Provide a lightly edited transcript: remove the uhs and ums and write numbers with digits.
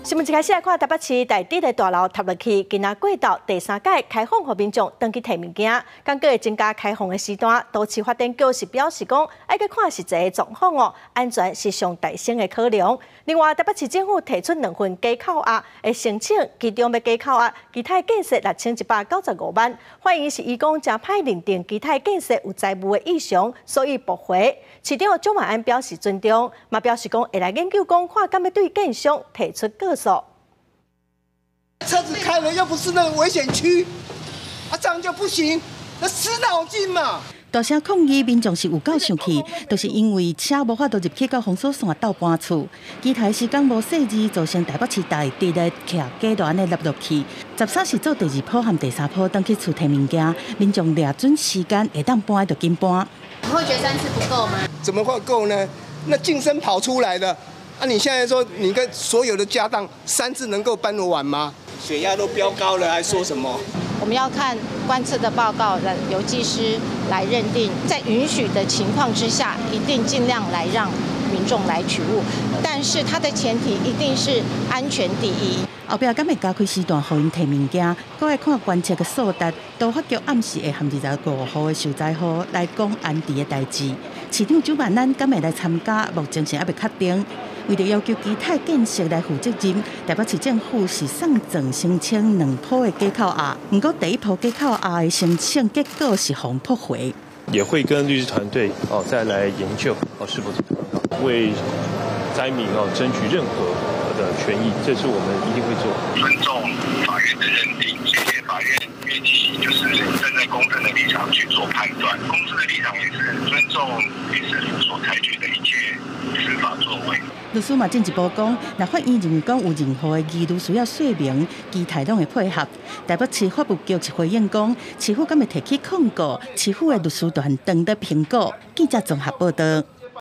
新聞一開始來看台北市大直的大樓塌落去，今仔過晝第三改開放予民眾轉去提物件，閣會增加開放的時段。都市發展局是表示講，愛閣看實際的狀況哦，安全是上大先的考量。另外，台北市政府提出兩份加扣押的申請，其中欲加扣押基泰建設6195萬，法院是依講誠歹認定基泰建設有財務的異常，所以駁回。市長蔣萬安表示尊重，嘛表示講會來研究講看敢欲對建商提出告訴。車子開了又不是那個危險區，啊，這樣就不行，那死腦筋嘛。大聲抗議，民眾是有夠生氣，就是因為車無法度入去到封鎖線鬥搬厝，基泰施工無細緻，造成台北市大直的徛街道按呢凹落去。13是做第二波和第三波轉去厝提物件，民眾掠準時間會當搬就緊搬。你會覺得三次不夠嗎？怎麼會夠呢？那淨身跑出來的，啊！你現在說你跟所有的家當三次能夠搬得完嗎？血壓都飆高了，還說什麼？我們要看觀測的報告，由技師來認定，在允許的情況之下，一定盡量來讓民眾來取物，但是它的前提一定是安全第一。後壁敢會加開時段予𪜶提物件，閣愛看觀測的數值。都發局暗時會和25號的受災戶來講安置的代誌。市長蔣萬安敢會來參加，目前是猶未確定。為著要求基泰建設來負責任，台北市政府是送狀申請兩波的加扣押，毋過第一波加扣押的申請結果是予駁回。也會跟律師團隊哦再來研究哦是否為災民哦爭取任何的權益，這是我們一定會做。尊重法院的認定，謝謝法院願意就是站在公正的立場去做判斷，公司的立場也是尊重民事府所採取的一切司法作為。律師嘛進一步講，若法院認為講有任何的疑慮需要說明，基泰攏會配合。台北市法務局是回應講，市府敢會提起控告，市府的律師團正咧評估。記者綜合報道。